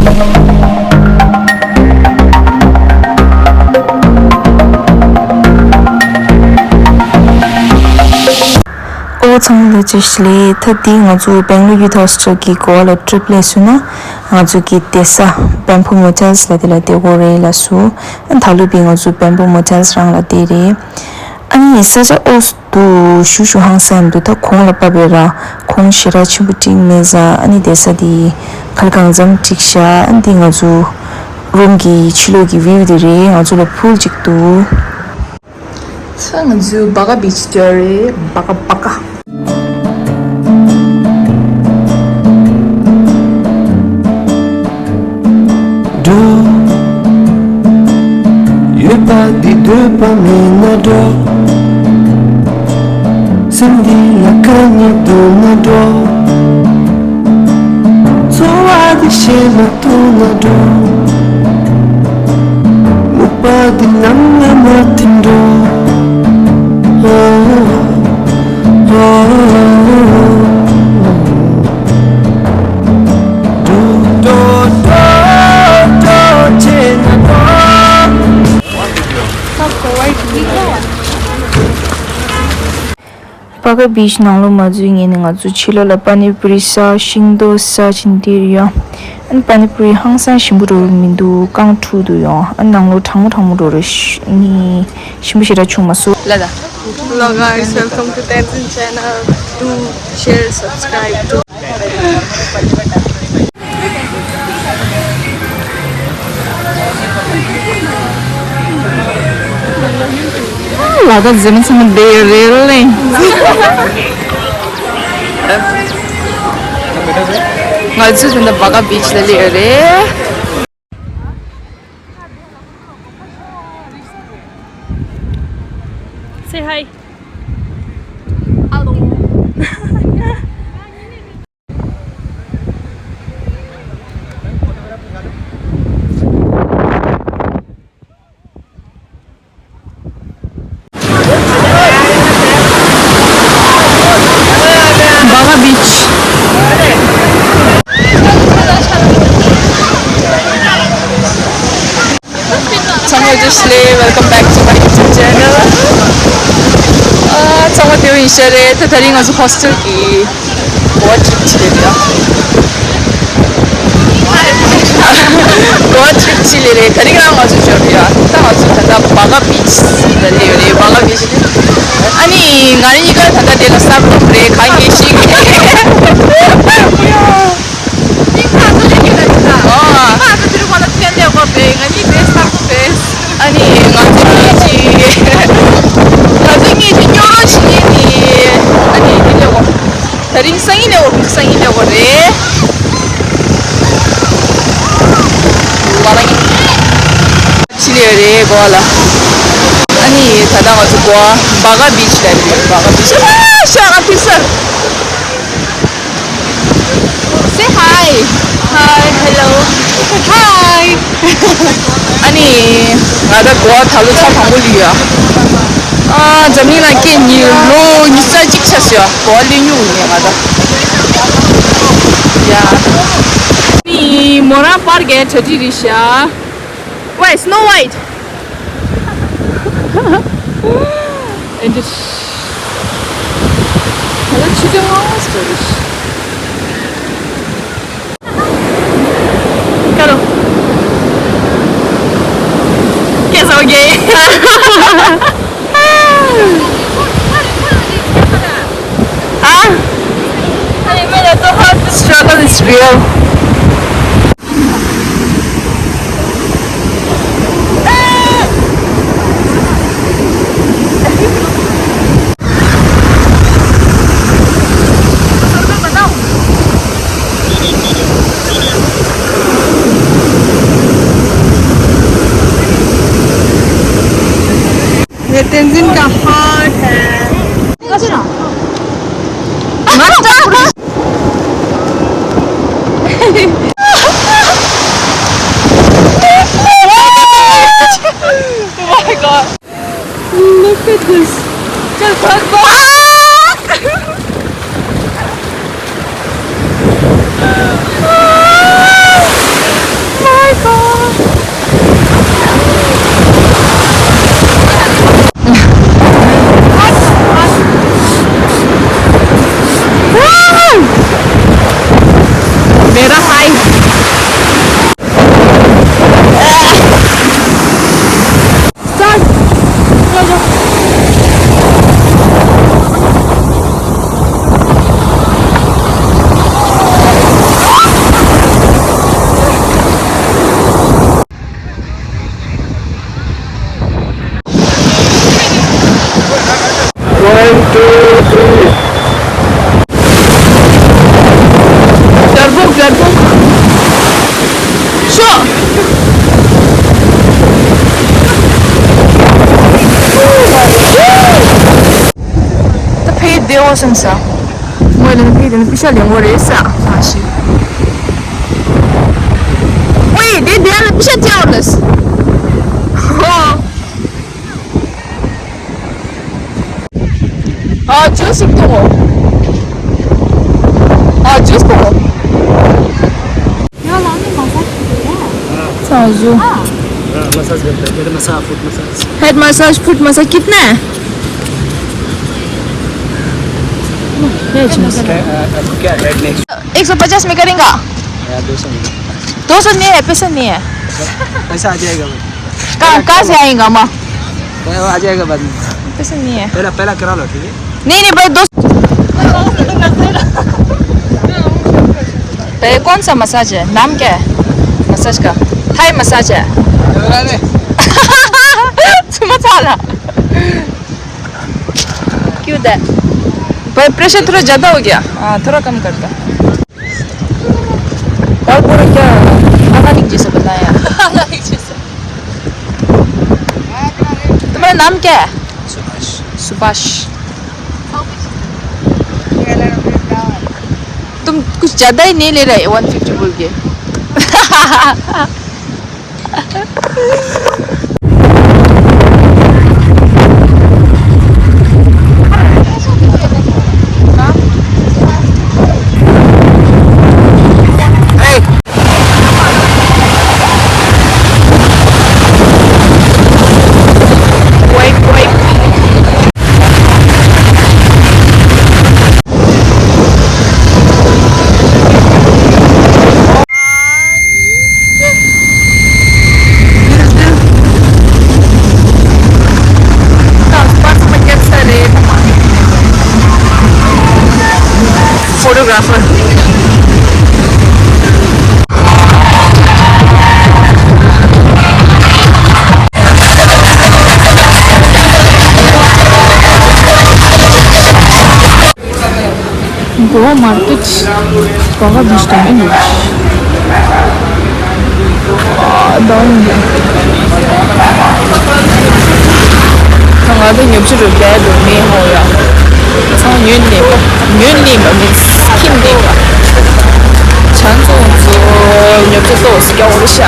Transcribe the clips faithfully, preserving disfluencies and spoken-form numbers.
ཨོ་ཚང་མ་ལ་ཅེས་ལེ། ད་འདི་ང་ཚོ་Bangalore Youth Hostel གི་གོ་བ་ལ་ཊིརིབ་སླེབས་སོང་ན། ང་ཚོ་གི་བསྡད་ས་Bamboo Motels ལ་དེ་ལ་བསྡད་དགོས་རེད་ལགས་སོ། ཨ་ད་ལོ་བི་ང་ཚོ་Bamboo Motels རང་ལ་བསྡད་རེད། ཨ་ནི་ས་ཆ་ཨོ་འདུག་ཞུ་ཞུ་ཧང་སང་འདུག་ད་གོང་ལ་བབས་པའི་ར་གོང་ཞེ་དྲག་ཆེན་པོ་འགྲིག་མེད་ཙང་། ཨ་ནི་བསྡད་ས་དེ་ག་ལ་གང་འཚམ་འགྲིག་ཤག་ཨ་ནི་འདི་ང་ཚོ་རུམ་གི་ཕྱི་ལོགས་ཀྱི་བིའུ་དེ་རེད། ང་ཚོ་ལ་ཕུལ་ཅིག་འདུག་ཚ་ང་ཚོ་Baga Beach འགྲོ་རེད། Baga Baga། འགྲོ། ཡོད་པ་འདི་འདོད་པ་མེད་ན་འགྲོ། སེམས་འདི་ལ་དཀའ་ངལ་འདུག་ན་འགྲོ། འཚོ་བ་འདི་ཞེད་མ་ཐུབ་ན་འགྲོ། མུག་པ་འདི་ནང་ལ་མ་ཐིམ་འགྲོ། ཨོ། ཨོ། འགྲོ། འགྲོ། འགྲོ། འགྲོ། བྱས་ན་འགྲོ། Baga Beach ནང་ལོགས་མ་འཛུལ་སྔོན་ནས་ང་ཚོ་ཕྱི་ལོགས་ལ་པ་ནི་པུ་རི་ཟ། ཤིང་ཏོག་ཟ་བྱས་ནས་བསྡད་ཡོད། ཨ་ནི་པ་ནི་པུ་རི་ཧང་སང་ཞིམ་པོ་འགྲོ་རུ་མི་འདུག་རྐང་འཁྲུགས་འདུག་ཡོང་། ཨ་ནང་ལོགས་གྲང་མོ་གྲང་མོ་འགྲོ་རུ་ཤ་ནི་ཞིམ་པོ་ཞེ་དྲག་བྱུང་མ་སོང་ལ་ད། Hello guys, welcome to Tenzin channel. Do share, subscribe, do. ལ་ད་འཛེམ་ཚང་བསྡད་ཡོད་རེད་ལེ། ང་ཚོ་ད་ལྟ་Baga Beach ལ་སླེབས་ཡོད་རེད། Say hi. Hello. Baga Beach. ཚང་མ་བཀྲ་ཤིས་བདེ་ལེགས། Welcome back to my YouTube channel. ཨ་ཚང་མ་བདེ་པོ་ཡིན་ཤག་རེད། ད་དེ་རིང་ང་ཚོ་ཧོ་སི་ཊེལ་གི་གོ་བ་ཊིརིབ་བྱེད་ལེ་རེད། ཡ། གོ་བ་ཊིརིབ་བྱེད་ལེ་རེད། དེ་རིང་རང་ང་ཚོ་འབྱོར་ཡ། ད་ང་ཚོ་ད་ལྟ་Baga Beach ལ་སླེབས་ཡོད་རེད། Baga Beach། ཨ་ནི་ང་རང་གཉིས་ཀ་ད་ལྟ་དེ་ལ་གསར་པ་རེད། གང་ཡིན་ཤེས་ཀྱི་མེད། ཨོ། ཨ་ནི་ང་ཚོ་གཉིས་ཀྱིས་ང་ཚོ་གཉིས་ཀྱིས་སྨྱོ་རོགས་བྱེད་ནི། ཨ་ནི་དེ་ལས་འོ། དེ་རིང་སང་ཉིན་ལས་འོ། སང་ཉིན་ལས་འོ་རེད། ལ་ལ་ཡིན། ཕྱི་ལས་རེད་གོ་ལ། ཨ་ནི་ད་ལྟ་ང་ཚོ་གོ་བ་Baga Beach ལ་རེད། Baga Beach། ཨ་ཤ་ང་ཕི་སར། Say hi. Hi, hello. Hi. ཨ་ནི་ང་ད་གོ་བ་ད་ལོ་ཆ་དང་པོ་ལུས་ཡ། ཨ་འཛམ་གླིང་ལ་སྐད་ཉིས་ལོ་ཉི་ཤུ་རྩ་གཅིག་ཆགས་ཡ། གོ་བ་ལུས་མྱོང་ཡ་ང་ད། ཡ། ཨ་ནི་མོ་རང་པར་གའི་གྲ་སྒྲིག་རེད་ཤག Why Snow White? And just hello, children, almost finished. Hello. Yes, okay. Ah, struggle is real. ये तेंजिन का हार्ट है। Oh my God. Look at this. चल भाग, भाग। Hi. Start. One, two, three. Jarbo, jarbo. Sure. ད་ཕེ་དེ་འོ་སམ་ས། ངོས་ལ་ཕེ་དེ་ནི་པི་ཤ་ལེན་འོ་རེད་ས། ཨ་ཤི། ཝེ་དེ་དེ་ལ་པི་ཤ་ཅི་འོ་ལས། ཧོ། ཨ་ཇུས་ཞིག་འཐུང་ངོ་། ཨ་ཇུས་འཐུང་ངོ་། यहाँ लाने मसाज किया है। साजू। हाँ। हाँ, मसाज करते हैं, पहले massage, foot massage. Head massage, foot massage कितना है? क्या है इसमें? क्या, आपको क्या हेड नेक? एक सौ पचास में करेंगा। या दो सौ में। दो सौ नहीं है, पैसा नहीं है। पैसा आ जाएगा। कहाँ, कहाँ से आएगा माँ? वो आ जाएगा बाद में। पैसा नहीं है। पहला, पहला करा लो, ठीक है? नहीं, नहीं, भाई, दोस्त। भाई, कौन सा मसाज है? नाम क्या है मसाज का? हाय मसाज है। मसाला। क्यों दे? भाई, प्रेशर थोड़ा ज़्यादा हो गया। हाँ, थोड़ा कम कर दो। और पूरा क्या? अनामिक जैसा बताया। अनामिक जैसा। तुम्हारा नाम क्या है? सुभाष। सुभाष। तुम कुछ ज़्यादा ही नहीं ले रहे, वन फिफ्टी बोल के। Photographer. Goa market, Goa dish time English. ཨ་ད་ང་ད་ཉོབ་ཆུ་རུ་བསྡད་འདུག་ནས་ཧོ་ཡ། ཚང་ཉོན་ནས་པ། ཉོན་ནས་པ་མིན་ཁྱིམ་ནས་པ། བྱང་ཙོང་ཙོ་ཉོབ་ཆུ་ཏོག་སི་ཀྱ་འོ་རི་ཤ།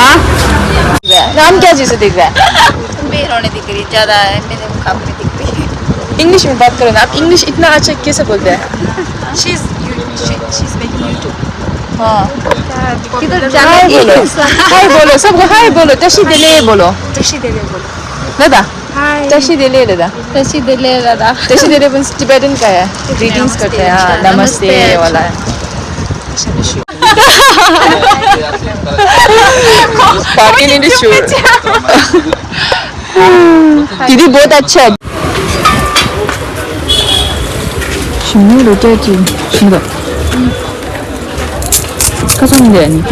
ཨ། नाम क्या चीज़ है देख रहा है? तुम भी इन्होंने दिख रही ज़्यादा है, मैंने वो काम में दिख रही। इंग्लिश में बात करो ना, आप इंग्लिश इतना अच्छा कैसे बोलते हैं? She's, she's making YouTube. हाँ। किधर हाय जाना बोलो, है? हाय बोलो, सबको हाय बोलो, तशी दिले बोलो। तशी दिले बोलो। दादा। हाय। तशी दिले दादा। तशी दिले दादा। तशी दिले पण Tibetan का है, greetings करते हैं, हाँ, नमस्ते वाला है। पार्टी नहीं दी शूर। दीदी बहुत अच्छा है। शिमला रोटी अच्छी, शिमला। कसम दे नहीं।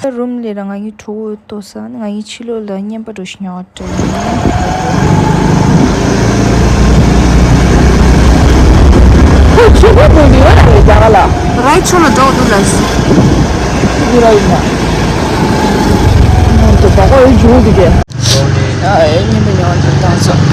ད་རུམ་ལས་ར་ང་གཉིས་གྲོགས་བོ་ཏོ་ས་ནི་ང་གཉིས་ཕྱི་ལོགས་ལ་བརྙན་པར་འགྲོ་ཤི་ཉོ་བ་སྤྲད་ཡིན། ཁོ་ཆུ་ཁོ་འགྲོ་འདི་ཡོད་ལ་རེད་རྒྱ་གར་ལ། རའི་ཆུ་ལ་འགྲོ་འདུག་ལ། འདི་ར་ཡིན་ན། ཨོ་དེ་བ་ཁོ་ཡོད་འཇུ་འདི་གས། ཨ་ཨེ་བརྙན་པར་ཉོ་བ་འགྲོ་བཏང་སོང་།